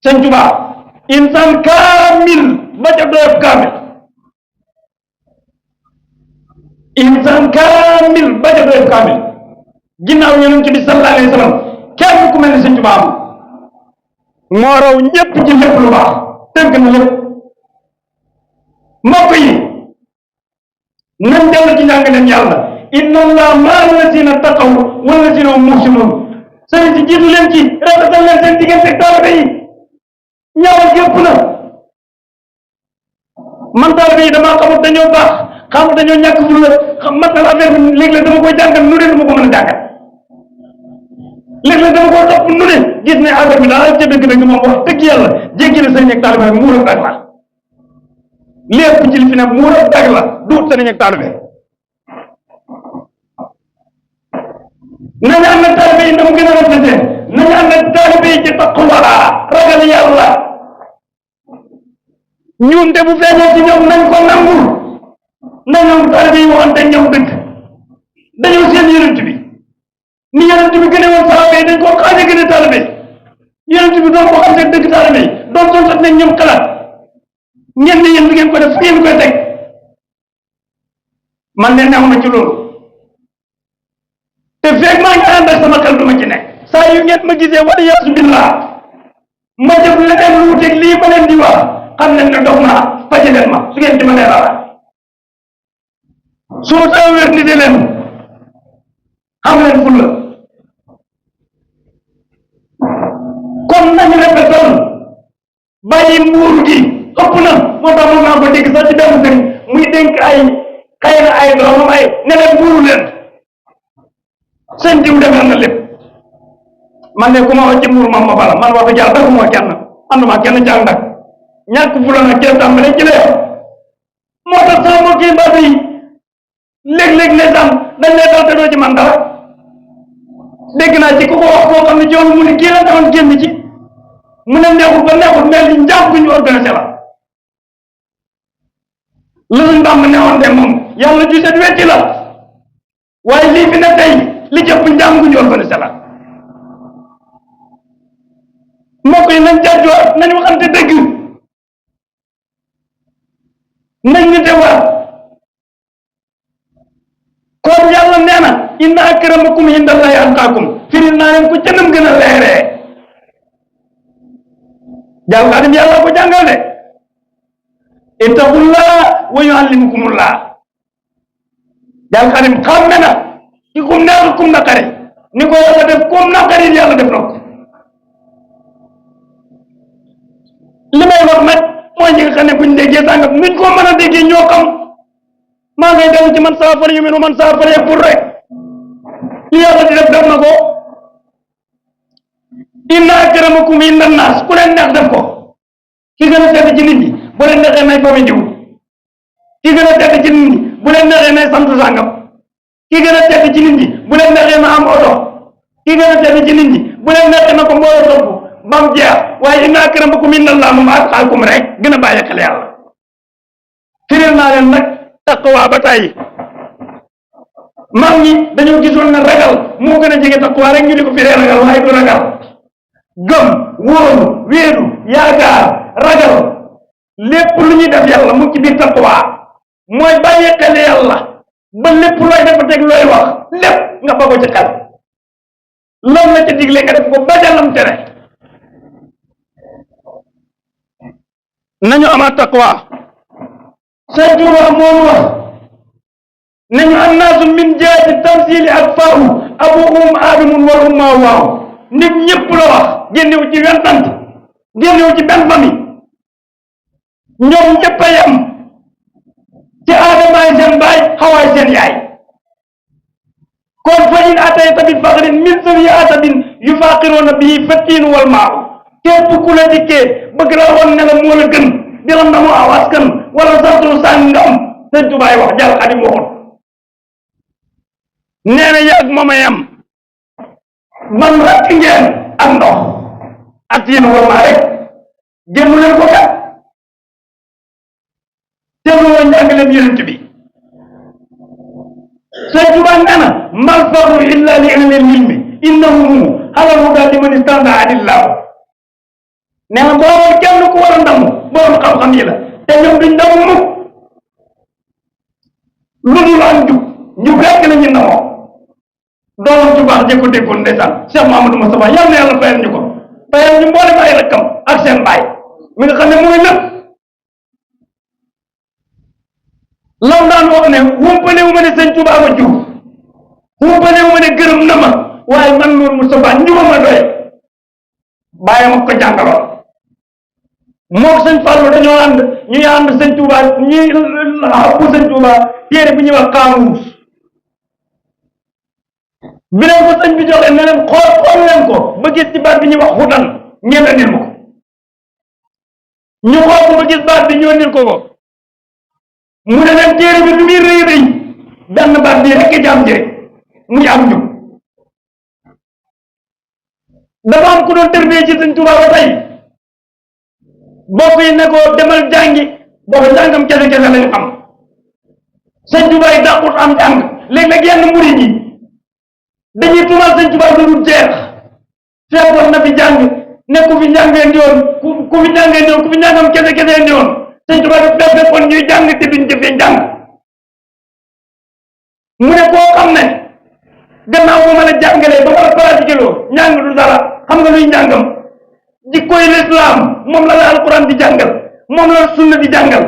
sëñ Tuubaa insaan kaamil ba ca doyob kaamil insaan kaamil ba ca doyob kaamil ginnaaw yonent bi sallallahu alayhi wa sallam kenn ku mel ne sëñ Tuubaa moo raw ñëpp ci lépp lu baax tënk na lépp mbokk yi nañ dellu ci njàngaleem yàlla inna allaha ma'a llazina taqaw wal lazina hum muhsinun sëriñ si jiitu leen ci rafetal leen seen diggante ak taalibe yi ñaawal gépp na man taalibe yi damaa xamut dañoo baax xamut dañoo ñàkk ful la matal affaire bi léeg-léeg dama koy jàngal nu ne du ma ko mën a jàngal léeg-léeg dama koo topp nu ne gis ne affaire bi daal ca dëgg-dëgg moom wax dëgg yàlla jéggi na sëriñ ak taalibe rek muur ak dag la lépp ci li fi ne muur ak dag la duut sëriñ ak taalibe nañu ànd ak taalibe yi na mu gën a rafete nañu ànd ak taalibe yi ci taqwa ragal yàlla ñuumte bu feeñee ci ñoom nañ ko nangul na ñoom taalibe yi waxante ñoom dëgg dañoo seen yonent bi ni yonent bi gëne woon saxaaba yi dañ koo xaaje gëne taalibe yonent bi doon waxante dëgg taalibe yi doon tontat nañ ñoom xalaat ngeen ne yéen li ngeen ko def fu ngeen koy teg man ne neew na ci loolu te feeg maa ngi ànd ak sama xel du ma ci nekk saa yu ngeen ma gisee wala yaasu billah ma def leneen lu wuteeg lii ma leen di wax xam leen ne dox naa faje leen ma su ngeen ci ma nee dara su ma saa wér ni de leen xam leen fulla kon nañu rafetal bàyyi mbuur gi ëpp na moo tax mën naa ko dégg sax ci benn sëriñ muy dénk ay xëy na ay doomam ay ne leen mbuuru leen sëñ diw defal na lépp man ne ku ma wax ci muur ma bala man wax dëgg yàlla defuma kenn anduma kenn jàng nag ñàkk fula nag kenn tàmbale ci lee moo tax sama mbokk yi mbaa yi léeg-léeg ne sam dañ lay dal te doo ci man dara dégg naa ci ku ko wax koo xam ne joolu mu ne kii la taxoon génn ci mu ne neexul ba neexul mais li njàpp bu ñu organisé la suñ bàmb newoon de moom yàlla ju set wecci la waaye lii fi ne tey li jëpp njàng gu ñu organisé la mbokk yi nañ jàjjoo nañ waxante dëgg nañ nite waat kon yàlla nee na inna akramakum indallahi atqaakum firil naa leen ko canam gën a leeree jàll xaadim yàlla ko jàngal de ittaqullah wa yuallimukumullah jàll xaadim xàmme na ci kum neex kum naqari ni ko yàlla def kum naqari yàlla def na ko li may wax nag mooy ñi nga xam ne buñ déggee sàngam nuñ ko mën a déggee ñoo xam maa ngay dellu ci man saa far yu mel man saa faree pour rek li yàlla di def def na ko inna akramakum inda naas ku leen neex def ko ki gën a tedd ci nit ñi bu leen neexee may fami jiw ki gën a tedd ci nit ñi bu leen neexee may sant sàngam ki gën a tedd ci nit ñi bu leen neexee ma am oto ki gën a tedd ci nit ñi bu leen neexee na ko mbooloo topp ba mu jeex waaye inna akramakum indallahi moom atqaakum rek gën a bàyyi xel yàlla firil naa leen nag taqwa ba tàyyi mag ñi dañoo gisoon ne ragal moo gën a jege taqwa rek ñu di ko firee ragal waaye du ragal gëm wóolu wéedu yaakaar ragal lépp lu ñuy def yàlla mu ci biir taqwa mooy bàyyi xel yàlla ba lépp looy dafa teg looy wax lépp nga ba ko ci xel loolu la ca digle nga def ko ba jallam tere nañu amaat taqwa Sëñ Tuubaa moom wax nañu annaasu min jaati tamsili ak faahu abuhum aadamun wal umma waaw nit ñëpp la wax génnewu ci wenn sant génnewu ci benn famille ñoom ñëpp a yem ci aadamaay seen baay xawaay seen yaay kon fa in atayta bi faxrin min sawi atabin yufaqiroona bii fattiinu wal maaw képp ku la dikkee bëgg la woon ne la moo la gën di la ndamu aw askan wala santu sàngam Sëñ Tuubaa wax jàll Xaadim waxoon nee na yàgg moom a yem man rakk ngeen ak ndox ak yéen war maa rek génnu leen ko kat te loolu njàngaleem yonent bi Sëñ Tuubaa nee na mal fadlu illa li ahlil ilmi innahum ala huda liman istanda adillahu nee na boobu kenn ku war a ndamu borom xam-xam yi la te ñoom duñ ndamu mukk lu dul am njub rekk la ñu ndamoo doomam ju baax jëkko déggoon ndeysaan Cheikh Mamadou Moustapha yal na yàlla fayal ñu ko fayal ñu mboolem ay rakkam ak seen baay mi nga xam ne mooy lépp lam daan wax ne wumpale wu ma ne sëñ Tuubaa ma jur wumpale wu ma ne gërëm na ma waaye man Nour Moustapha njuba ma doy bàyyi ma ko jàngaloon moom sëñ Fallou dañoo ànd ñuy ànd sëñ Tuubaa ñuy xabbu sëñ Tuubaa téere bi ñuy wax Kaamuus bi leen ko sëñ bi joxe ne leen xool leen ko ba gis ci baat bi ñuy wax xudan ngeen andil ma ko ñu xool ko ba gis baat bi ñu andil ko ko mu ne leen téere bi lu muy rëy rëy benn baat bii rekk ci am njëriñ muy am njub dafa am ku doon tërbiyee ci sëñ Tuubaa ba tey bokk yi ne ko demal jàngi boobu njàngam kese kese lañu xam sëñ Tuubaa yi dàqut am jàng léeg-léeg yenn murid yi dañuy tuumal sëñ Tuubaa lu dul jeex fekkoon na fi jàng ne ku fi njàngee ndiwoon ku fi njàngee ndiwoon ku fi njàngam kese kese ndiwoon sëñ Tuubaa daf fekkoon ñuy jàng te duñ jëfee njàng mu ne koo xam ne gannaaw ba mën a jàngalee ba mën a pratiquer loo njàng du dara xam nga luy njàngam jikkoy lislaam moom la alquran di jàngal moom la sunna di jàngal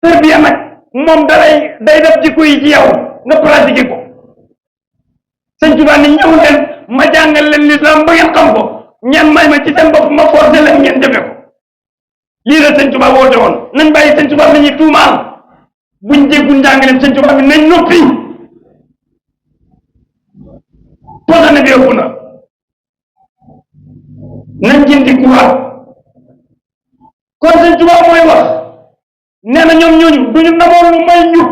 tarbiya nag moom day def jikko yi ci yow nga pratiquer ko sëñ Tuubaa ni ñëw leen ma jàngal leen lislaam ba ngeen xam ko ñeen may ma ci seen bopp ma forcé leen ngeen jëfe ko lii la sëñ Tuubaa woote woon nañ bàyyi sëñ Tuubaa la ñuy tuumaal buñ déggul njàngaleem sëñ Tuubaa bi nañ noppi posane bi ëpp na nañ jëndi kuwaat kon sëñ Tuubaa mooy wax nee na ñoom ñooñu duñu namoon lu may ñu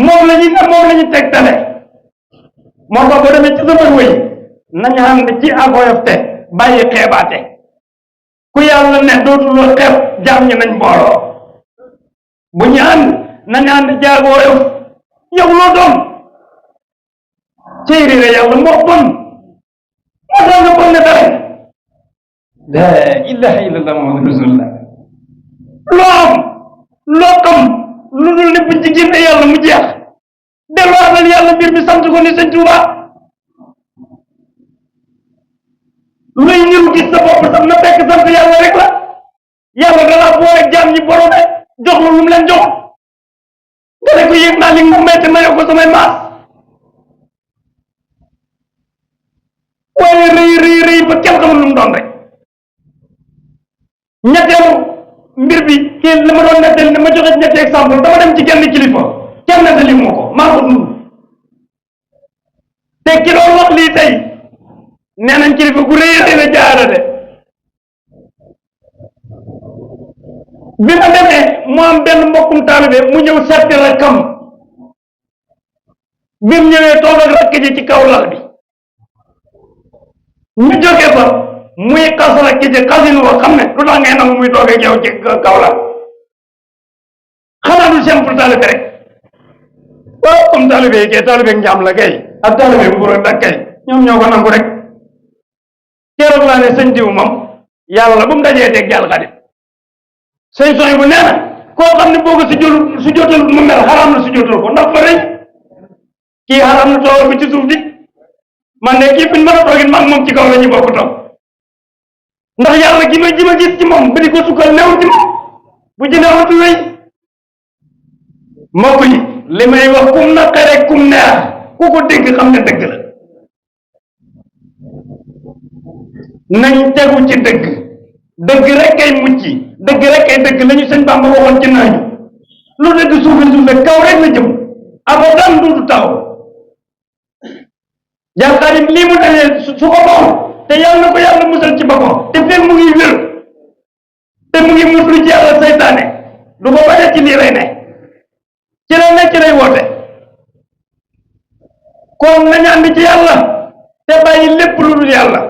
moom la ñuy ne moom la ñu tegtale moo tax boo demee ci sama wëy nañu ànd ci agoyofte bàyyi xeebaate ku yàlla ne dootuloo xeeb jaam ñi nañ booloo bu ñu ànd nañu ànd jaagoyof yow loo doon cey réere yàlla moo bon moo tax nga bon ne dara la ilaha illallah muhammadu rasulullah loo am loo xam lu dul ne buñ ci génne yàlla mu jeex delluwaatal yàlla mbir mi sant ko ni sëñ Tuubaa luy niru gis sa bopp sax na fekk sant yàlla rek la yàlla dalaa boole jaam ñi borome jox la lu mu leen jox nga ne ko yëg naa li nga metti mayoo ko samay maas waaye rëy ba kenn xamul lu mu doon rek ñetteelu mbir bi kii li ma doon nettali dama joxe ñetti exemple dama dem ci genn kilifa kenn nettali moo ko maa ko dund te ki doon wax lii tey nee nañ kilifa gu rëy la jaara de bi ma demee mu am benn mbokkum taalibe mu ñëw setti rakkam bi mu ñëwee toog ak rakk ji ci kaw lal bi ñu jógee fa muy xas rakk ji xasin woo xam ne lu tax ngay nangu muy toog ak yow ci kaw lal xanaa du simple taalibe rek waaw comme taalibe yi kay taalibe njaam la kay ak taalibe nguur ak dak kay ñoom ñoo ko nangu rek keroog laa ne sëñ diw moom yàlla bu mu dajee teeg jàll xadim sëñ soñ bu nee na koo xam ne boo ko su jotal mu mel xaraam na su jotal ko ndax fa rëy kii xaraam na toogal bi ci suuf di man de kii buñ mën a toogit maag moom ci kaw la ñu bokk toog ndax yàlla gi ma gis ci moom ba di ko sukkal new ci moom bu ci newatu wéy mbokk yi li may wax kum naqare kum neex ku ko dégg xam ne dëgg la nañ tegu ci dëgg rek kay mucc dëgg rek kay dëgg la ñu sëñ Bamba waxoon ci nañu lu dëgg suufe kaw rek la jëm abadan duudu taw yàlla lii mu demee su ko moom te yàlla na ko yàlla musal ci boppam te fekk mu ngi wér te mu ngi muslu ci yàlla saytaane du ko bañe ci lii lay ne ci lay ne ci lay woote kon nañ ànd ci yàlla te bàyyi lépp lu dul yàlla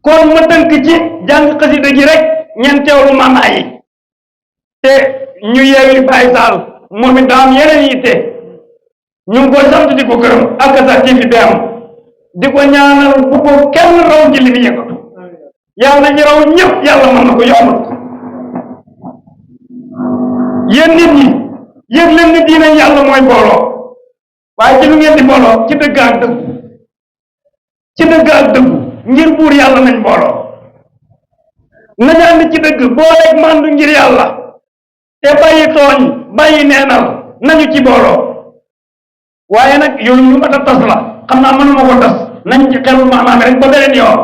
kon ma tënk ci jàng xasida gi rek ñeen teewlu maanaa yi te ñu yeewi Baay Saal moom it daa am yeneen yitte ñu ngi koy sant di ko gërëm ak sa ci fi bi am di ko ñaanal bu ko kenn raw ci li mu yëngatu yàlla ñi raw ñëpp yàlla mën na ko yombal yéen nit ñi yëg leen ni diine yàlla mooy booloo waaye ci lu ngeen di booloo ci dëgg ak dëggu ci dëgg ak dëggu ngir buur yàlla nañ booloo nañ ànd ci dëgg booleeg màndu ngir yàlla te bàyyi tooñ bàyyi neenal nañu ci booloo waaye nag yooyu lu mat a tas la xam naa mënuma ko tas nañ ci xelul maanaam rek ba beneen yoon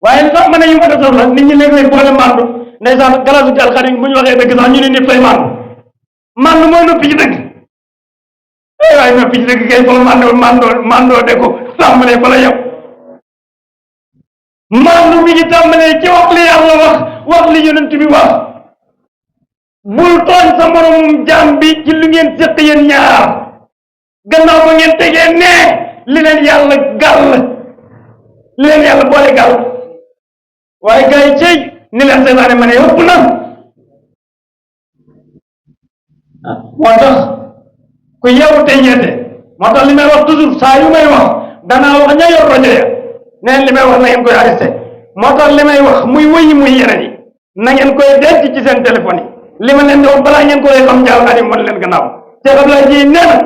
waaye li tax ma ne yu mat a tas la nit ñi léeg-léeg boole màndu ndeysaan galaasu ci alxadim bu ñu waxee dëgg sax ñu ne nit fay màndu mooy noppi ci dëgg waaye noppi ci dëgg kay fala màndoo de ko tàmbalee fa la yow màndu bi ñu tàmbalee ci wax li yàlla wax li yonent bi wax bul tooñ sa moromum jaam bi ci lu ngeen séq yéen ñaar gannaaw ba ngeen tegee nee li leen yàlla gàll li leen yàlla boole gàll waaye gars yi cey ni leen seytaane ma ne ëpp na moo tax ku yeewu tey ñeete moo tax li may wax toujours saa yu may wax danaa wax ña yor rajo ya neen li may wax na ngeen koy arrêté moo tax li may wax muy wëyi muy yeneen yi na ngeen koy denc ci seen téléphone yi li ma leen di wax balaa ngeen koy xam jaal xadim wan leen gannaaw Cheikh Abdoulaye Dieye nee na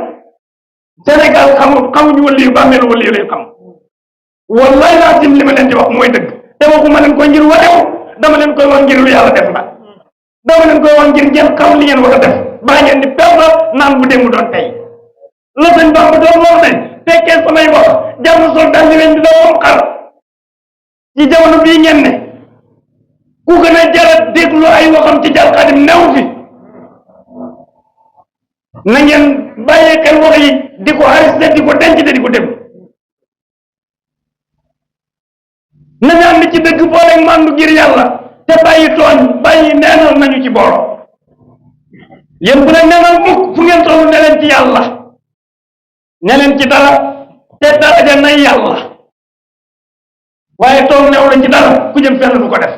Sénégal xamuñu wëli yu bàmmeelu wëli yu lay xam wallaay laa sim li ma leen di wax mooy dëgg te waxuma leen koy ngir warew dama leen koy wax ngir lu yàlla def na dama leen koy wax ngir ngeen xam li ngeen war a def baa ngeen di perte naan bu démb doon tey la sëñ Bamba doon wax ne fekkee samay wax jàmm sol daal di leen di doon xar ci jamono bii ngeen ne ku gën a jarat déglu ay waxam ci jàll xadim new fi na ngeen bàyyee xel wax yi di ko arrêté di ko denc te di ko dem nañu ànd ci dëgg boole màndu ngir yàlla te bàyyi tooñ bàyyi neenal nañu ci booloo yéen bu leen neenal mukk fu ngeen toll ne leen ci yàlla ne leen ci dara te dara ja nay yàlla waaye toog new la ci dara ku jëm fenn du ko def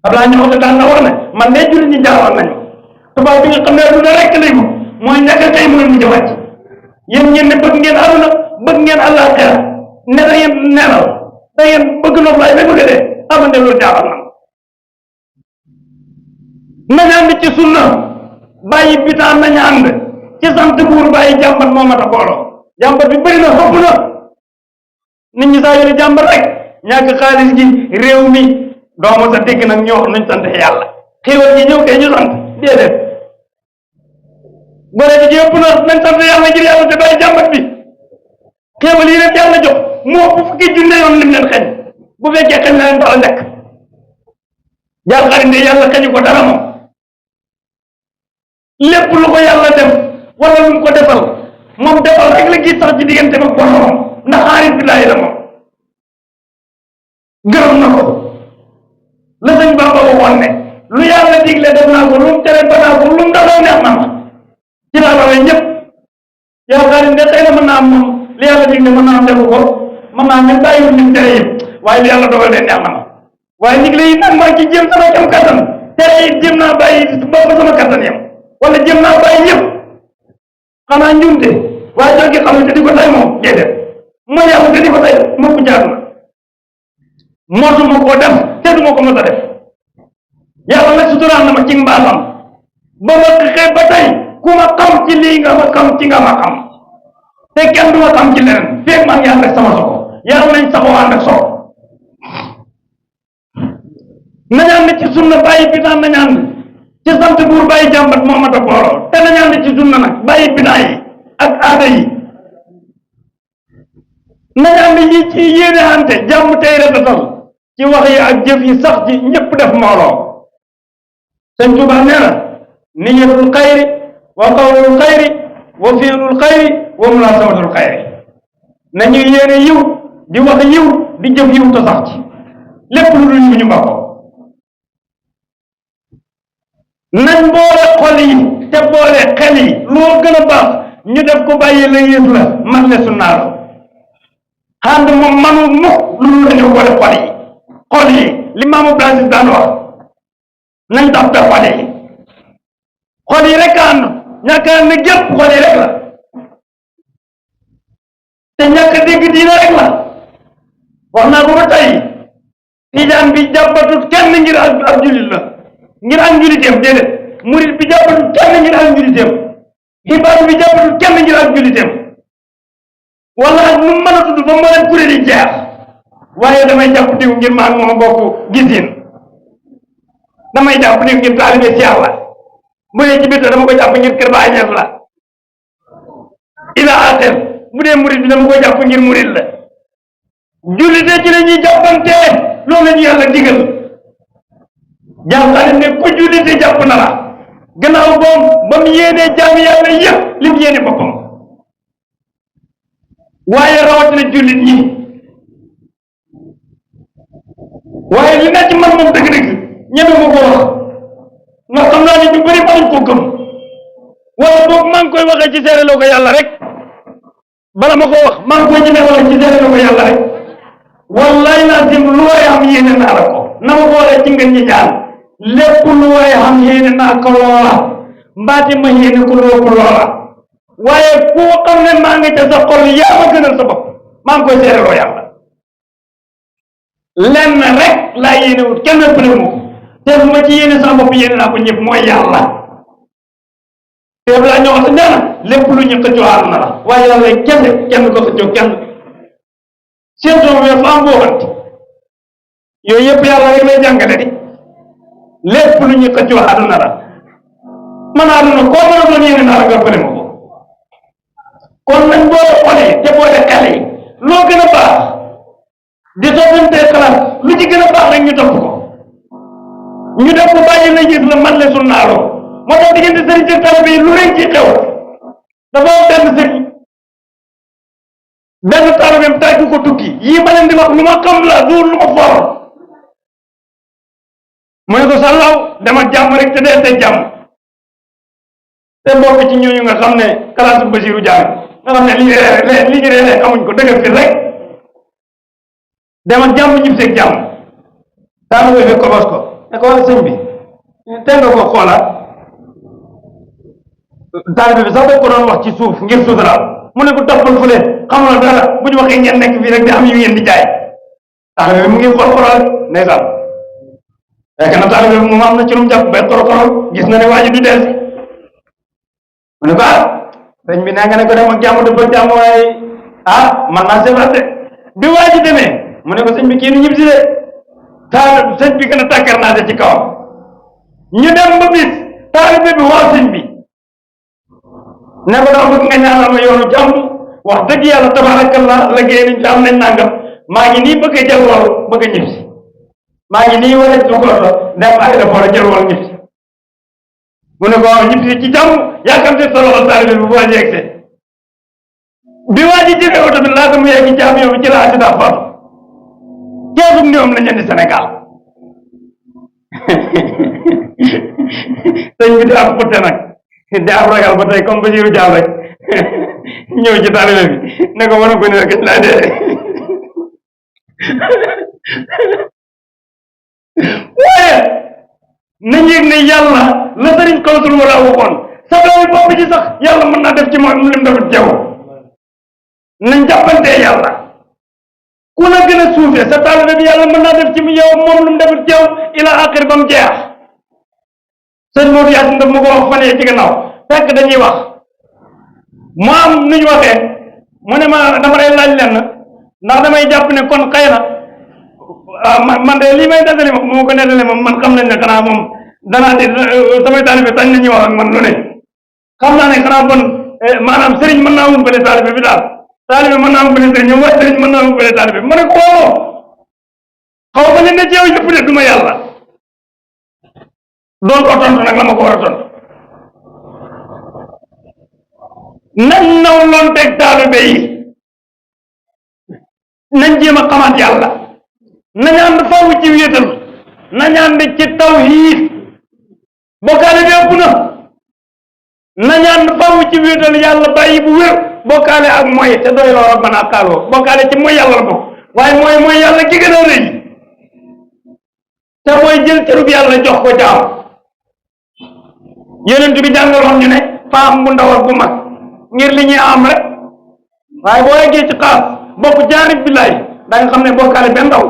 Abdoulaye ñoo xam daan na wax ne man ne jullit ñi jaaroon nañu tubaab bi nga xam ne duna rekk lay mu mooy ñàkk tey mooy mujj wàcc yéen ngeen ne bëgg ngeen aduna bëgg ngeen àllaaxira ne da ngeen neenal da ngeen bëgg noonu laay ba bëgg a dee amande loolu jaaxal na nañ ànd ci sunna bàyyi bitaan nañ ànd ci sant buur bàyyi jàmbat moo mat a booloo jàmbat bi bëri na xëpp na nit ñi saa yore jàmbat rek ñàkk xaalis gi réew mi doomu sa dégg nag ñoo nuñ sant yàlla xéewal gi ñëw kay ñu sant déedéet gore gi yëpp na nañ sant yàlla ngir yàlla te bàyyi jàmbat bi xéewal yi leen yàlla jox moo bu fukki junne yoon lim leen xeñ bu fekkee xeñ na leen tax a lekk jàll xarit ne yàlla xeñu ko dara moom lépp lu ko yàlla def wala lu mu ko defal moom defal rek la gis sax ci diggante ba boromam ndax xaarit bi laay la moom gërëm na ko la sëñ Bamba waxoon ne lu yàlla digle def naa ko lu mu tere ba naa ko lu mu daloo neex na ma ci laa rawee ñëpp yaakaar ne xëy na mën naa am moom li yàlla digle mën naa am defu ko mën naa am ne bàyyiwul li mu tere yëpp waaye li yàlla dogal de neex na ma waaye digle yi nag maa ngi ci jéem sama kem kattan tere yi jéem naa bàyyi ba sama kattan yam wala jéem naa bàyyi yëpp xanaa njuumte waaye jóge xam ne te di ko tay moom déedéet mooy yàlla te di ko tay moo ko jaar na mosuma koo def te duma ko mos a def yàlla nag suturaan na ma ci mbaaxam ba ma xëy ba tey ku ma xam ci lii nga ma xam ci nga ma xam te kenn du ma xam ci leneen feeg maa ngi ànd ak sama soko yàlla nañ saxoo ànd ak soko nañ ànd ci sunna bàyyi bitaan nañ ànd ci sant buur bàyyi jàmbat moo mat a booloo te nañ ànd ci sunna nag bàyyi bidaa yi ak aada yi nañ ànd yi ci yéene ante jàmm tey rafetal ci wax yi ak jëf yi sax ci ñëpp def mbooloo sëñ Tuubaa nee na niyatul xayri wa qawlul xayri wa fiilul xayri wa mulaasabatul xayri nañu yéene yiw di wax yiw di jëf yiw te sax ci lépp lu dul ñu mbako nañ boole xol yi te boole xel yi loo gën a baax ñu def ko bàyyi la yées la man le sunnaalo ànd moom manul mukk lu dul dañu boole xol yi li Maamu Abdul daan wax nañ tàppe xol yi rek ànd ñàkk ànd gépp xol yi rek la te ñàkk dégg diina rek la wax naa ko ba tey tijaan bi jàppatut kenn ngir ab jullit la ngir ak njuliteem déedéet murit bi jàppatut kenn ngir ak njuliteem xibaar bi jàppatut kenn ngir ak njuliteem wala ak nu mën a tudd ba ma leen kuréel yi jeex waaye damay jàpp diw ngir maa moom bokk gisin damay jàpp diw ngir taalibe Seex la bu dee ci biir dama ko jàpp ngir kër Baay Ñas la ila axir bu dee murit bi dama ko jàpp ngir murit la jullite ci la ñuy jàppante loolu la ñu yàlla digal jàppale ne ku jullite jàpp na la gannaaw boom ba mu yéenee jaami yàlla yëpp li mu yéene boppam waaye rawatina jullit ñi waaye li nekk ci man moom dëgg-dëgg ñeme ma ko wax ndax xam naa ne ñu bëri mënuñ ko gëm wala boog maa ngi koy waxee ci seere loo ko yàlla rek bala ma ko wax maa ngi koy ñeme waxee ci seere loo ko yàlla rek wallaay naa sim lu waay am yéene naa la ko na ma ko waxee ci ngeen ñi ñaan lépp lu waay am yéene naa ko loola mbaati ma yéene ko looku loola waaye ku xam ne maa ngi ca sa xol yaa ma gënal sa bopp maa ngi koy seere loo yàlla lenn rek laa yéene wut kenn ëppale mu te bu ma ci yéene sama bopp yéene naa ko ñëpp mooy yàlla te laa ñoo wax nee na lépp lu ñu xëccoo àdduna la waaye yàlla kese kenn ko xëccoo kenn seetoo weer fa am booxante yooyu yëpp yàlla rek lay jàngale di lépp lu ñu xëccoo àdduna la man àdduna koo mën a doon yéene naa la nga ëppale ma ko kon nañ boo xoolee te boole xale yi loo gën a baax di soppantee xalaat lu ci gën a baax rek ñu topp ko ñu def ko bàyyi la gis la man le sun naaloo moo tax diggante sëriñ ci taalibe yi lu rëy ci xew dafa am benn sëriñ benn taalibeem tàggu ko tukki yii ma leen di wax lu ma xam la du lu ma for mu ne ko sàllaaw dama jàmm rek te dee te jàmm te mbokk ci ñooñu nga xam ne kalaasu Basiiru Jaan nga xam ne li ñu reere amuñ ko dëggal fi rek demal jàmm ñib seeg jàmm taalibe bi kobos ko ne ko wax sëñ bi te nga ko xoolaat taalibe bi sax da ko doon wax ci suuf ngir suturaal mu ne ko toppal fu leen xamul dara bu ñu waxee ngeen nekk fii rek di am yu ngeen di jaay taalibe bi mu ngi xol-xolal ndeysaan fekk na taalibe bi moom am na ci lu mu jàpp bay xol-xolal gis na ne waa ji du delsi mu ne ko sëñ bi nee nga ne ko dem ak jàmm du ba jàmm waaye man naa seebaat de bi waa ji demee mu ne ko sëñ bi kii nu ñib si de sëñ bi gën a tàkkar naa de ci kawam ñu dem ba bis taalibe bi woo sëñ bi ne ko dama bëgg nga ñaanal ma yoonu jàmm wax dëgg yàlla tabarakallah liggéey nañ ci am nañ nangam maa ngi nii bëgg a jël wàllu bëgg a ñib si maa ngi nii war a dugoto dem aéroport jël wàllu ñib si mu ne ko waaw ñib si ci jàmm yàkkamte sa loxo taalibe bi bu waa ji egsee bi waa ji jëlee oto bi laata mu yegg ci avion bi ci la accident faatu keesum néewam lañ indi Sénégal sëñ bi di am putte nag di am ragal ba tey comme Basiiru Jaan rek ñëw ci taalibe bi ne ko mën a ko ne kañ laa dee waaye nañ yëg ne yàlla la sëriñ Kawsul wala waxoon sa doomi bopp ci sax yàlla mën naa def ci moom lim defut teew nañ jàppantee yàlla ku la gën a suufee sa taalibe bi yàlla mën naa def ci yow moom lu mu defut teew ila axir ba mu jeex sëñ Modou Yacine daf ma ko wax fan yee ci gannaaw fekk dañuy wax mu am nu ñu waxee mu ne ma dama lay laaj lenn ndax damay jàpp ne kon xëy na man de lii may nettali moom moo ko nettali moom man xam nañ ne xanaa moom danaa di samay taalibe sañ nañuy wax ak man lu ne xam naa ne xanaa bon maanaam sëriñ mën naa wumpale taalibe bi daal taalibe mën naa wumpale sëriñ waaye sëriñ mën naa wumpale taalibe bi ma ne ko xaw ma ne ci yow yëpp de duma yàlla doon ko tontu nag la ma ko war a tontu nañ naw loon teg taalibe yi nañ jéem a xamaat yàlla nañ ànd faw ci wéetal nañ ànd ci tawhiid bokkaale bi ëpp na nañ ànd faw ci wéetal yàlla bàyyi bu wér bokkaale ak mooy te doy loo rabbana xaaloo bokkaale ci mooy yàlla la bokk waaye mooy yàlla ki gën a rëy te mooy jël cërub yàlla jox ko jaam yonent bi jàngaloon ñu ne faam bu ndaw ak bu mag ngir li ñuy am rek waaye boo yeggee ci xaas bokk jaarib billaay da nga xam ne bokkaale benn ndaw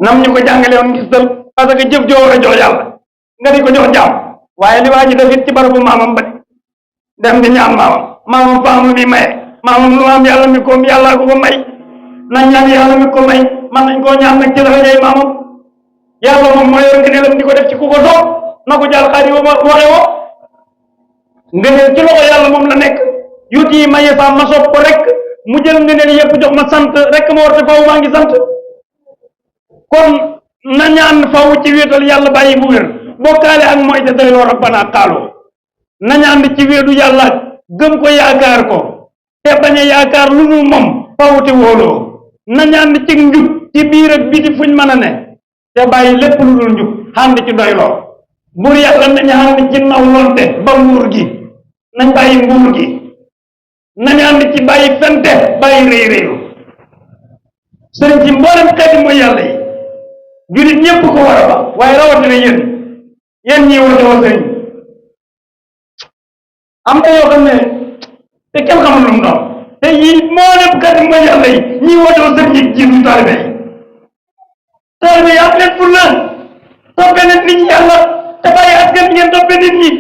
nam ñu ko jàngale woon ngistal parce que jëf joo war a jox yàlla nga di ko jox jaam waaye li waa ji def it ci barabu maamam ba dem di ñaan maamam faam mi maye maamam lu am yàlla mi ko yàlla ko may nañ ñaan yàlla mi ko may man nañ koo ñaan nag ci darajay maamam yàlla moom moo yor ngëneelam di ko def ci ku ko soob na ko jàll xaar yi waxe woo ngëneel ci loxo yàlla moom la nekk yuti yi maye sa ma sopp ko rek mu jël ngëneel yëpp jox ma sant rek ma war te faw maa ngi sant kon na ñaan faw ci wéetal yàlla bàyyi bu wér bokkaale ak mooy te doyloo rabbana xaaloo na ñaan ci wéedu yàlla gëm ko yaakaar ko te bañ a yaakaar lu dul moom faw te wóoloo na ñaan ci njub ci biir ak biti fuñ mën a ne te bàyyi lépp lu dul njub xànd ci doyloo buur yàlla nañu xànd ci nawlonte ba nguur gi nañ bàyyi nguur gi nañu ànd ci bàyyi fente bàyyi réy réyu sëriñ ci mboolem xeeti mooy yàlla yi jullit ñépp ko war a ba waaye rawatina yéen ñii woote woo sëriñ am na yoo xam ne te kenn xamul lu mu doon te yii mboolem xeeti mooy yàlla yi ñii woote woo sëriñ yi jiitu taalibe yi am leen pour la toppee nit ñi yàlla te bàyyi askan bi ngeen toppee nit ñi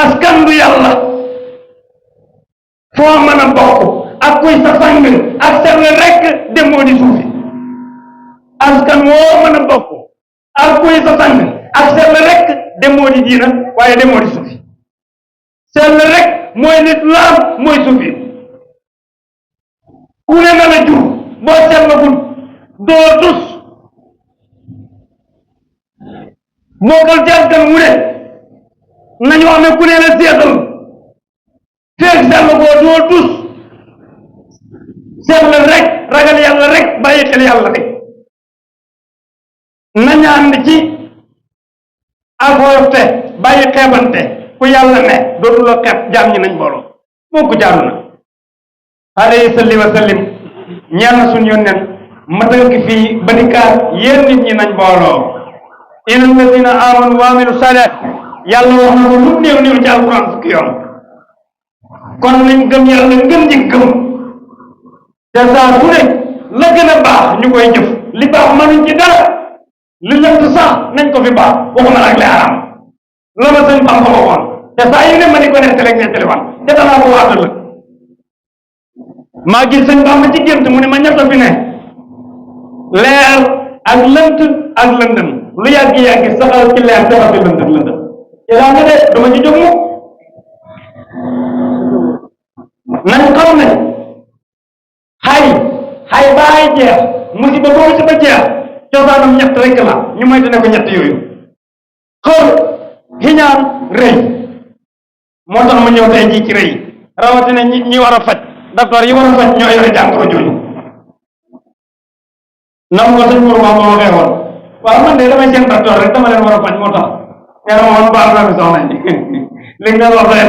askan du yàlla foo mën a bokk ak kuy sa sang ak sell rek demoo di suufi askan woo mën a bokk ak kuy sa sang ak sell rek demoo di diina waaye demoo di suufi sell rek mooy lislaam mooy suufi ku ne na la jur boo sellagul doo tus bokkal ci askan wu ne nañu wax ne ku ne la seetal feeg sell koo doo tus sell rek ragal yàlla rek bàyyi xel yàlla rek nañu ànd ci ak woyofte bàyyi xeebante ku yàlla ne dootu la xeeb jaam ñi nañ booloo moo ko jaaru na alayhi salli wa sallim ñaan na suñ yónneen ma tënk fii ba di kaar yéen nit ñi nañ booloo inna alladina amanu wa amilu saalihaat yàlla wax na ko lu néew néew ci alquran fukki yoon kon nañ gëm yàlla ngëm ji gëm te saa su ne la gën a baax ñu koy jëf li baax mënuñ ci dara li lënt sax nañ ko fi baax waxuma la ak li haram la ma sëñ Bamba waxoon te saa yu ne ma di ko nettali ak nettali wan te danaa ko waatal la maa gis sëñ Bamba ci gént mu ne ma ñett fi ne leer ak lënt ak lëndëm lu yàgg-yàgg saxal ci leer defal fi lëndëm lëndëm yaa nga de dama ci jóg mu nañ xam ne xay baay jeex musiba ba musiba jeex cosaanam ñett rek la ñu moytu ne ko ñett yooyu xër xiñaan rëy moo tax ma ñëw tey jii ci rëy rawatina ñi war a faj docteur yi war a faj ñoo yore jàngoro jooju nam ko sëñ Mourou ma waxee woon waaw man de damay seen docteur rek dama leen war a faj moo tax nee na ma woon baal na mi soxna li nga wax doy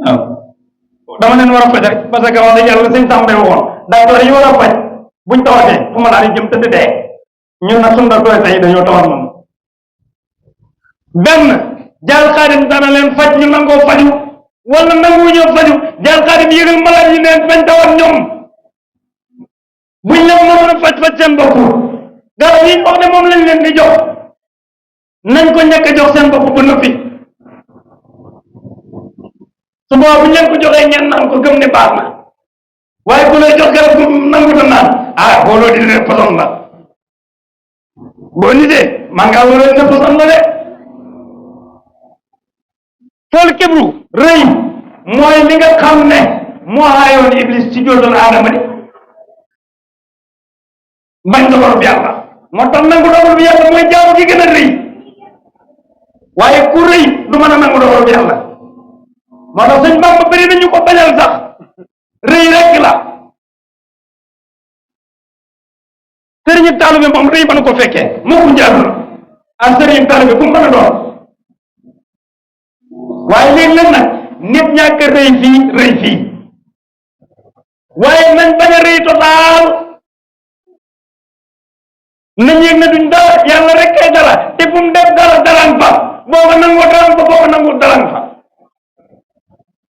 na waaw dama leen war a faj rek parce que wax dëgg yàlla sëñ Samba waxoon docteur yi war a faj buñ tawatee fu ma daal di jëm tëdd dee ñun nag suñu docteur tey dañoo tawat moom benn jaal xaadim dana leen faj ñu nangoo faju wala nangu ñoo faju jaal xaadim yëgal malade yi neen bañ tawat ñoom buñ leen mënoon a faj seen bopp garab yi wax ne moom lañ leen di jox nañ ko njëkk a jox seen bopp ba noppi su boobaa buñ leen ko joxee ngeen naan ko gëm ne baax na waaye ku lay jox garab gu nangu ta naan booloo di ne poson la boo nitee maa ngaa loolu ne poson la de fool kibru rëy mooy li nga xam ne moo aayoon iblis ci jootoon aadama di bañ dogalub yàlla moo tax nangu dogalub yàlla mooy jaamu gi gën a rëy waaye ku rëy du mën a nangu dogalub yàlla moo tax sëñ Bamba bëri nañu ko bañal sax rëy rek la sëriñu taalibe moom rëy mën ko fekkee moo ko jaadu la ak sëriñu taalibe bu mu mën a doon waaye léegi nag nit ñàkk rëy fii waaye nañ bañ a rëy totaal nañ yëg ne duñ dara yàlla rek kay dara te fu mu def dara dalaan fa boo ko nangoo dalaan fa boo ko nangu dalaan fa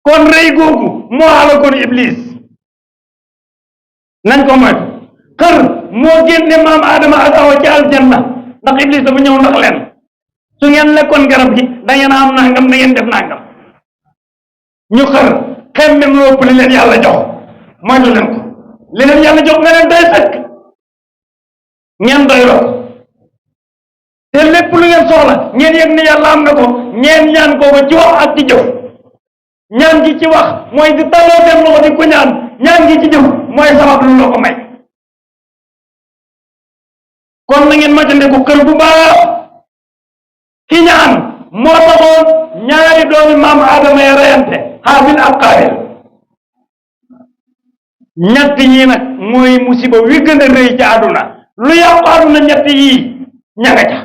kon rëy googu moo xala kon iblis nañ ko moytu xër moo génne maam Adama ak Awa ci aljanna ndax Iblis dafa ñëw ndax leen su ngeen lekkoon garab gi da ngeen am nangam da ngeen def nangam ñu xemmem lu ëpp li leen yàlla jox moytu leen ko li leen yàlla jox nga leen doy sëkk ngeen doyloo te lépp lu ngeen soxla ngeen yëg ne yàlla am na ko ngeen ñaan ko ci wax ak ci jëf ñaan gi ci wax mooy di talloo seen loxo di ko ñaan gi ci jëf mooy sabab lu loo ko may kon na ngeen moytandiku kër bu baax ki ñaan moo taxoon ñaari doomi maam Adama ya reyante Haabil ak Qaabil ñett ñii nag mooy musiba wi gën a rëy ci àdduna lu yàqu àdduna ñett yii ña nga ca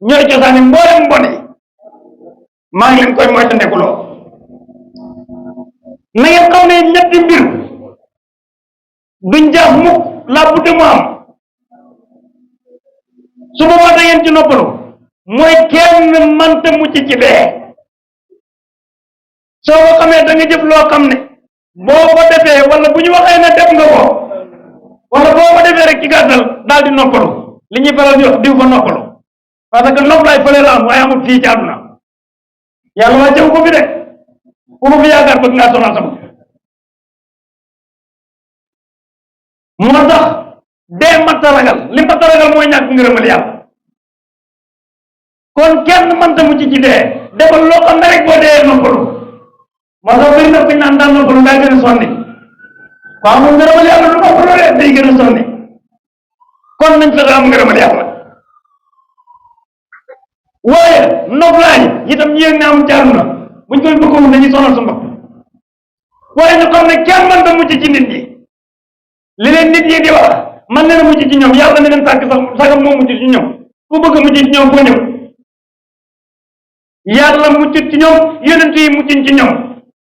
ñooy cosaani mboolem mbon yi maa ngi leen koy moytandikuloo na ngeen xam ne ñetti mbir duñ jaaf mukk la budde mu am su boobaa da ngeen ci noppalu mooy kenn mënta mucc ci dee soo ko xamee da nga jëf loo xam ne boo ko defee wala bu ñu waxee ne def nga ko wala boo ko defee rek ci gàttal daal di noppalu li ñuy faral di wax diw fa noppalu parce que noflaay fële la am waaye amul fii ci àdduna yàlla waa jëw ko fi de ku ko fi yaakaar bëgg ngaa sonal sama moo tax dee matta ragal li matta ragal mooy ñàkk ngërëmal yàlla kon kenn mënta mucc ci dee defal loo xam ne rek boo dee noppalu moo tax bëri na kuñ naan daan noppalu daa gën a sonni ko amul ngërëmal yàlla lu noppalu de day gën a sonni kon nañ fexe am ngërëmal yàlla waaye noflaay itam ñu yëg ne am jaaru na buñ koy bëgg wut dañuy sonal sa bopp waaye ñu xam ne kenn mënta mucc ci nit ñi li leen nit ñi di wax man leen a mucc ci ñoom yàlla ne leen sàkk sax sagam moo mucc ci ñoom ku bëgg a mucc ci ñoom foo ñëw yàlla mucc ci ñoom yonent yi mucc ci ñoom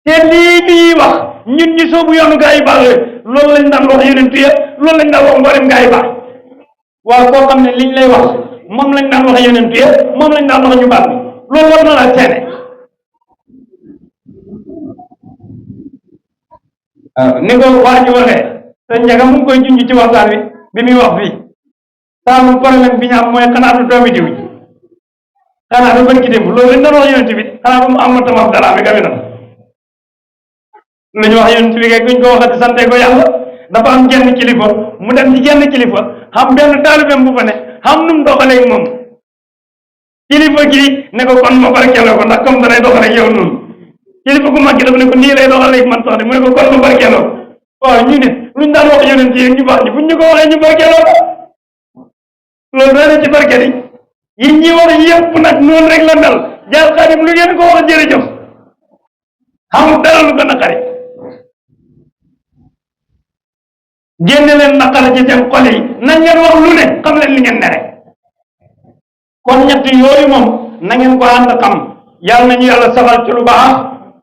te lii ñuy wax ñun ñi soobu yoonu gaa yi baax loolu lañ daan wax yonent ya loolu lañ daan wax mboolem gaa yi baax waaw koo xam ne liñ lay wax moom lañ daan wax yonent ya moom lañ daan wax ñu baax loolu war na la seene waaw ni ko waa ji waxee te njaga mu ngi koy junj ci waxtaan wi bi muy wax fii saamu problème bi ñu am mooy xanaa du doomi diw ji xanaa du bërki démb loolu lañ doon wax yonent bi xanaa ba mu am ma tamam dara bi gabi na lu ñu wax yonent bi kay kuñ ko waxati sante ko yàlla dafa am genn kilifa mu dem ci genn kilifa xam benn taalibeem bu fa ne xam nu mu doxalee moom kilifa gi ne ko kon ma barkeeloo ko ndax comme danay doxalee yow noonu kilifa gu mag gi dafa ne ko nii lay doxalee man sax de mu ne ko kon ma barkeeloo waaw ñu ne luñ daan wax yonent yi ñu baax ñi buñ ñu ko waxee ñu barkeeloo loolu dana ci barke yi ñi wax yëpp nag noonu rek la mel jaar xadim lu ngeen ko wax jërëjëf xamul dara lu gën a xarit génne leen naqara ci seen xol yi nañ leen wax lu ne xam leen li ngeen ne rek kon ñett yooyu moom na ngeen ko ànd xam yàlla nañu yàlla saxal ci lu baax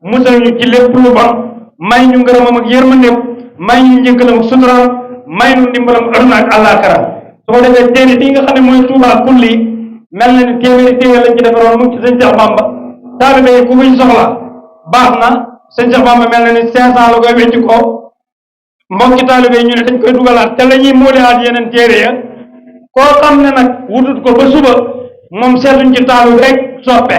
musal ñu ci lépp lu bon may ñu ngërëmam ak yërmandeem may ñu njëkkalam ak suturam may ñu ndimbalam aduna ak àllaaxira su ko defee téere bi nga xam ne mooy Tuubaa kulli mel na ni téeméeri téere lañ ci defaroon mu ci sëñ Cheikh Bamba taalibe yi ku koy soxla baax na sëñ Cheikh Bamba mel na ni 500 la koy wecc ko mbokki taalibe yi ñu ne dañ koy dugalaat te la ñuy móoliwaat yeneen téere ya koo xam ne nag wutut ko ba suba moom seetuñ ci taalu rek soppe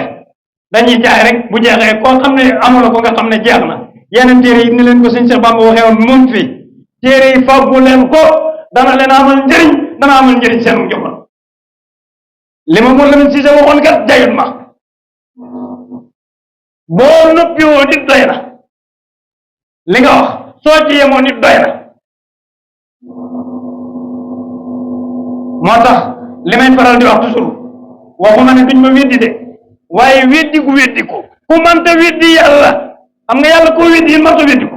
dañuy jaay rek bu jeexee koo xam ne amula ko nga xam ne jeex na yeneen téere yi ni leen ko sëñ Cheikh Bamba waxee woon moom fii téere yi fàggu leen ko dana leen amal njëriñ dana amal njëriñ seen njaboot li ma mën la si sa waxoon kat jayut ma boo noppi woo nit doy na li nga wax soo ci yemoo nit doy na moo tax li may faral di wax toujours waxuma ne duñ ma weddi de waaye weddi gu weddi ko ku manta weddi yàlla xam nga yàlla koo weddi yi manta weddi ko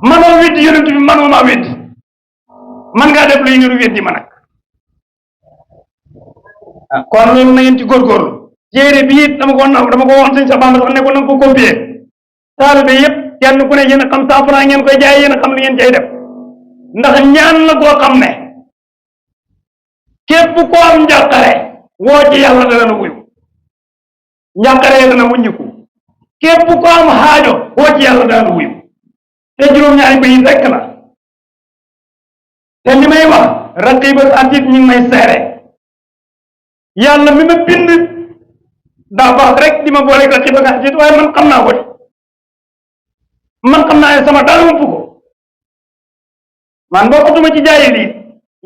manoo weddi yonent bi manoo maa weddi man ngaa def lu ñu weddi ma nag kon loolu na ngeen ci góorgóorlu téere bi it dama ko wax sëñ Cheikh Bamba sax ne ko na nga ko copier taalibe yëpp kenn ku ne yéen a xam 100 francs ngeen koy jaay yéen a xam li ngeen cay def ndax ñaan la koo xam ne képp ko am njàqare woo ci yàlla dana la wuyu njàqare dana wuññiku képp ko am xaajo woo ci yàlla dana la wuyu te juróom-ñaari bayit rekk la te li may wax raqib ak atid ñu ngi may seere yàlla mi ma bind daa baax rek di ma boole raqib ak atid waaye man xam naa ko de man xam naa ne sama dara ump ko man bokkatuma ci jaayi lii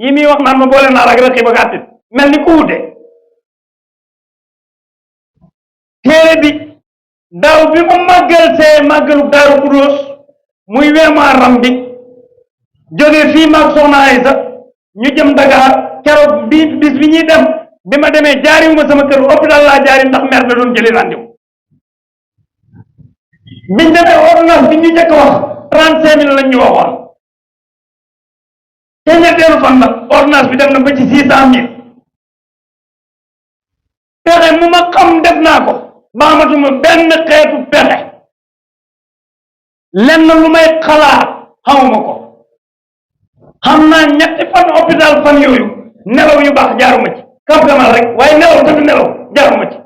yi muy wax naan ma boole naa ak raqib ak atid mel ni ku wute téere bi daaw bi ma màggal see màggalu Daaru Xudoos muy weemaaram bi jógee fii maag soxna Aysa ñu jëm Dakar keroog bis bi ñuy dem bi ma demee jaariwuma sama kër hôpital laa jaari ndax mer da doon jëli rendez-vous biñ demee ordonnance bi ñu njëkk wax 35 000 lañ ñu waxoon te ñetteelu fan la ordonnance bi dem na ba ci 600 000 pexe mu ma xam def naa ko ba amatuma benn xeetu pexe lenn lu may xalaat xamuma ko xam naa ñetti fan hôpital fan yooyu nelaw yu baax jaaruma ci campement rek waaye nelaw tëdd nelaw jaaruma ci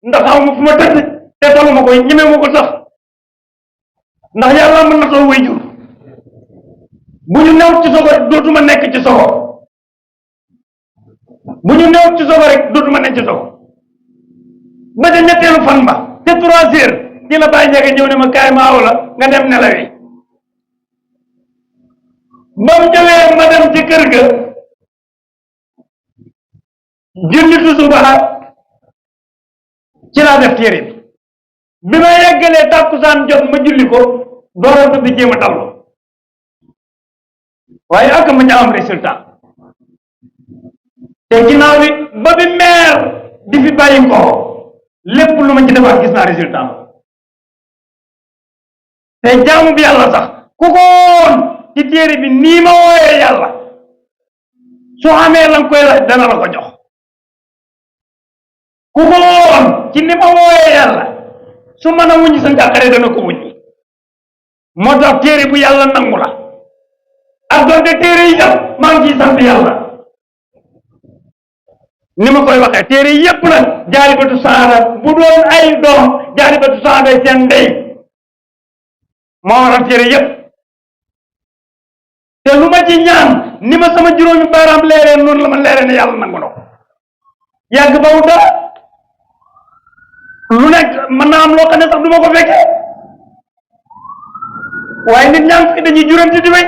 ndax xamuma fu ma tëdd te taluma ko ñemewuma ko sax ndax yàlla mën na toll way jur bu ñu new ci sogo rek dootuma nekk ci sogo bu ñu new ci sogo rek dootuma nekk ci sogo ba ca ñetteelu fan ba te 3 heures ci la bàyyi njëkk ñëw ne ma kaay ma aw la nga dem nelawi ba mu ñëwee ma dem ci kër ga julli tusubaar ci laa def téere bi ma yeggalee tàkkusaan jot ma julli ko doora tëdd jéem a dallu waaye ak ma ca am résultat te ginnaaw bi ba bi meer di fi bàyyi ko lépp lu ma ci defaat gis naa résultat te jaamu bi yàlla sax ku ko woon ci téere bi nii ma wooyee yàlla su amee la nga koy laaj dana la ko jox ku ko woon ci ni ma wooyee yàlla su mën a wuññi sa njàqare dana ko wuññi moo tax téere bu yàlla nangu la ak doonte téere yi yëpp maa ngi ciy sant yàlla ni ma koy waxee téere yi yëpp nag jaalibatu saada bu doon ay doom jaalibatu saada seen ndey moo waral téere yëpp te lu ma ci ñaan ni ma sama juróomi baaraam leeree noonu la ma leeree ne yàlla nangu na ko yàgg bawu dara lu nekk mën naa am loo xam ne sax du ma ko fekkee waaye nit ñaa ngi fi dañuy juróom di wéy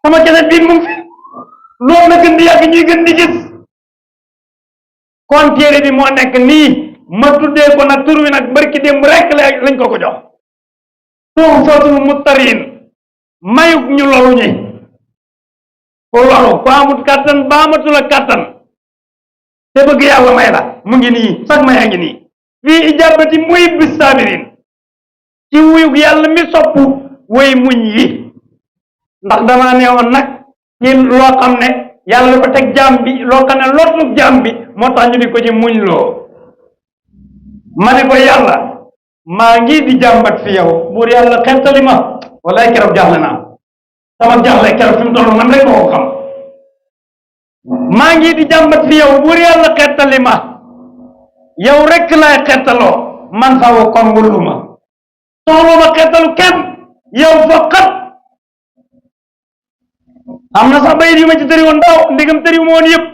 sama kese bii mu ngi fi loolu na gën di yàgg ñuy gën di gis kon téere bi moo nekk nii ma tuddee ko nag tur wi nag barki démb rek lañ ko jox tuhfatul muttariin mayuk ñu loru ñi ko loru ko amut kàttan ba amatula kàttan te bëgg yàlla may la mu ngi nii sax may a ngi nii fii ijabati muy bis sabirin ci wuyug yàlla mi soppu way muñ yi ndax damaa ne woon nag ci loo xam ne yàlla lu ko teg jaam bi loo xam ne lootlug jaam bi moo tax ñu di ko ci muñ loo ma ne ko yàlla maa ngi di jàmbat fi yow buur yàlla xettali ma wallaay keroog jaaxle naa sama jaaxle keroog fi mu toll man rek moo ko xam maa ngi di jàmbat fi yow buur yàlla xettali ma yow rek laay xettaloo man xaw kon wullu ma soxla ma xettalu kenn yow faqat am na sax bayit yu ma ci tëri woon daaw ndigam tëri ma woon yëpp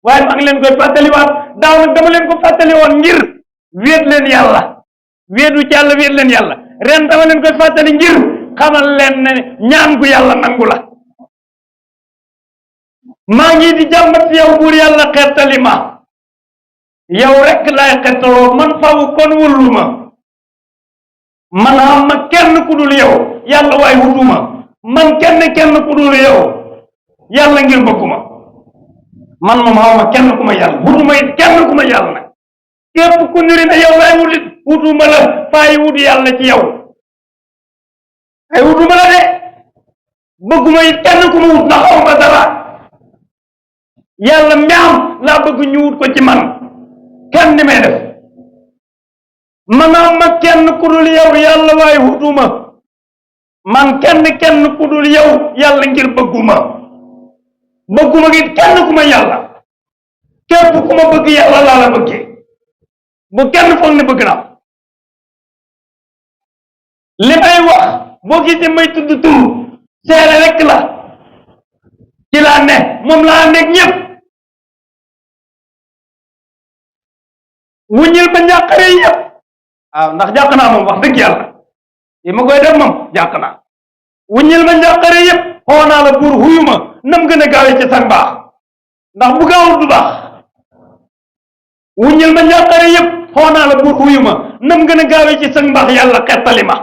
waaye maa ngi leen koy fàttaliwaat daaw nag dama leen ko fàttali woon ngir wéet leen yàlla wéetu ci yàlla wéet leen yàlla ren dama leen koy fàttali ngir xamal leen ne ñaan gu yàlla nangu la maa ngi di jàmbat fi yow buur yàlla xettali ma yow rek laay xettaloo man faw kon wullu ma man xam ma kenn ku dul yow yàlla waay wutuma man kenn ku dul yow yàlla ngir bëgguma man moom xaw ma kenn ku ma yàlla wutuma it kenn ku ma yàlla nag képp ku niri ne yow laay wutit wutuma la faay wut yàlla ci yow ay wutuma la de bëgguma it kenn ku ma wut ndax xaw ma dara yàlla mbaam laa bëgg ñu wut ko ci man kenn ni may def manaam ma kenn ku dul yow yàlla waaye wutuma man kenn ku dul yow yàlla ngir bëgguma it kenn ku ma yàlla képp ku ma bëgg yàlla laa la bëggee bu kenn foog ne bëgg naa li may wax boo gisee may tudd tur seere rek la ci laa ne moom laa nekk ñëpp wuññil ba njàqare yëpp waaw ndax jàq naa moom wax dëgg yàlla yi ma koy def moom jàq naa wuññil ba njàqare yëpp xoo naa la buur huyuma nam gën a gaawee ci sa mbaax ndax bu gaawul du baax wuññil ba njàqare yëpp xoo naa la buur huyuma nam gën a gaawee ci sa mbaax yàlla xettali ma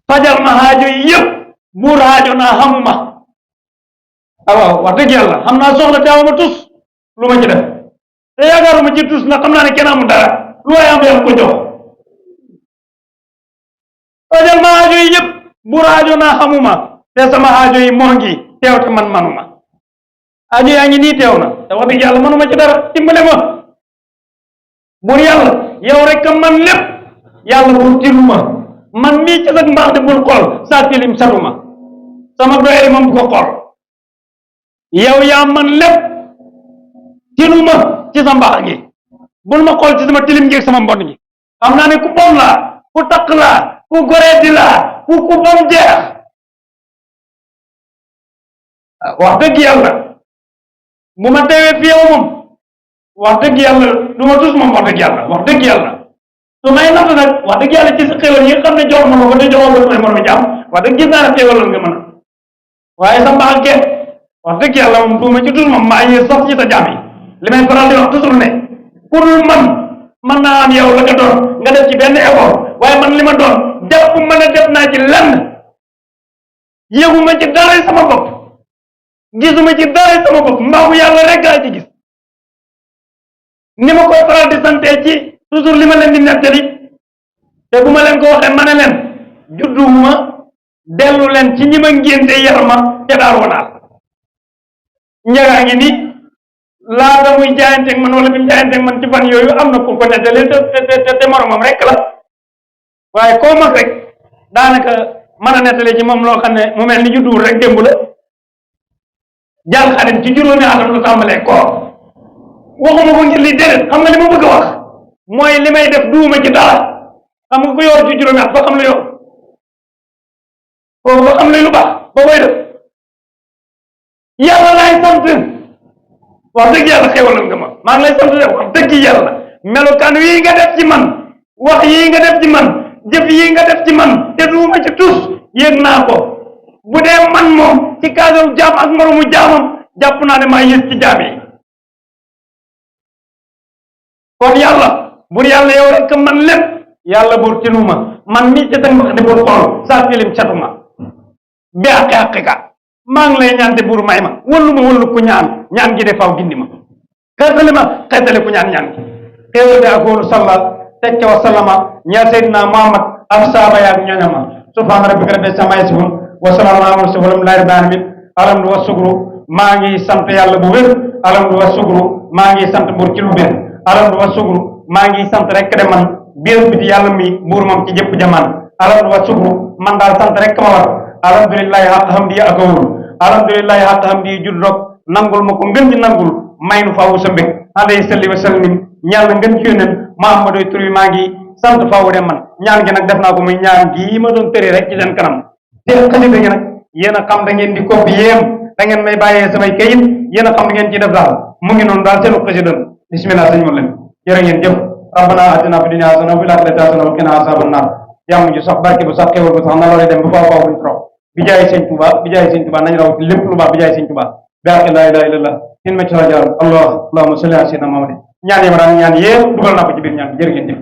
fajal ma xaajo yi yëpp buur xaajo naa xamuma waaw wax dëgg yàlla xam naa soxla te awma tus lu ma ci def te yaakaaruma ci tus ndax xam naa ne kenn amul dara lu waay am yàlla ko jox fajal ma xaajo yi yëpp buur xaajo naa xamuma te sama xaajo yi moo ngi teew te man manuma xaajo yaa ngi nii teew na te wax dëgg yàlla manuma ci dara dimbale ma buur yàlla yow rek a man lépp yàlla buur tiluma man mii ci sa mbaax di bul xool saa tilim satuma sama doyari moom bu ko xool yow yaa man lépp tiluma ci sa mbaax gi bul ma xool ci sama tilim gi ak sama mbon gi xam naa ne ku bon laa ku takk laa ku goreedi laa ku bon jeex wax dëgg yàlla bu ma teewee fi yow moom wax dëgg yàlla du ma tus moom wax dëgg yàlla wax dëgg yàlla su may natt nag wax dëgg yàlla ci sa xéwal yi nga xam ne jox ma ko te joxoo ko may moromi jaam wax dëgg gis naa ne xéwalal nga mën a waaye sa mbaax ge wax dëgg yàlla moom duuma ci tus moom maa ngi sax ci sa jaam yi li may faral di wax toujours ne pour man mën naa am yow la nga doon nga def ci benn effort waaye man li ma doon jàpp ma ne def naa ci lenn yëguma ci dara sama bopp gisuma ci dara sama bopp mbaaxu yàlla rek laa ci gis ni ma koy faral di sante ci toujours li ma leen di nettali te bu ma leen ko waxee ma ne leen judduma dellu leen ci ñi ma ngénte yar ma te daal wanaal njagaa ngi ni laata muy jaayanteeg man wala bi mu jaayanteeg man ci fan yooyu am na ku ko nettali te moromam rek la waaye koo mag rek daanaka mën a nettali ci moom loo xam ne mu mel ni judduwul rek démb la jàll xarit ci juróomi atam lu tàmbalee koor waxuma ko ngir li déedéet xam nga li ma bëgg a wax mooy li may def duuma ci dara xam nga ko yor ci juróomi at ba xam lu yor kooku ba xam lu baax ba koy def yàlla laay sant wax dëgg yàlla xewalal nga ma maa ngi lay sant de wax dëgg yàlla melokaan wii nga def ci man wax yii nga def ci man jëf yii nga def ci man te duuma ci tus yëg naa ko bu dee man moom ci cadre jaam ak moromu jaamam jàpp naa ne maa yées ci jaam yi kon yàlla bur yàlla yow rek man lépp yàlla bur tinuma man mii ci sa mbax di bur xool saa filim catuma bi àqi àqika maa ngi lay ñaan te bur may ma wëllu ku ñaan gi de faw gindi ma xeetali ku ñaan gi xéewal de akoolu salla tekke wa sallama ñaa seydina muhammad ak saaba yaak ñoñama subhaana rabbika rabbil izzati ammaa yasifuun wa salaamun alal mursaliin walhamdulillaahi rabbil aalamiin alhamdu wa sukru maa ngi sant yàlla bu wér alhamdu wa sukru maa ngi sant bur ci lu wér alhamdu wa sukru maa ngi sant rek de man biir biti yàlla mi buur moom ci jëpp jamaan alhamdu wa sukru man daal sant rek ma war alhamdulillahi xaq hamdi akawul alhamdulillahi xaq hamdi jud rog nangul ma ko ngën ji nangul may nu faawu sa mbég alayhi salli wa sallim ñaan na ngën ci yónneen Muhammadu tur bi maa ngi sant faawu de man ñaan gi nag def naa ko muy ñaan gii ma doon tëri rek ci seen kanam te xasida gi nag yéen a xam da ngeen di koppi yéem da ngeen may bàyyee samay kayit yéen a xam da ngeen ci def daal mu ngi noonu daal seenu xasida bismillah sëñ mo leen jërë ngeen jëf rabbana atina fi dunya hasana wa fil akhirati hasana wa qina azaban nar jàmm ji sax barke bu sax xewal bu sax na loolee dem bu faaw faaw buñ trop bi jaay sëñ Tuba nañ raw ci lépp lu baax bi jaay sëñ Tuba barke la ilaha illallah in ma ci rajar allah allahumma salli ala sayyidina Muhammad ñaan yi ma daan ñaan yépp dugal naa ko ci biir ñaan bi jërë ngeen jëf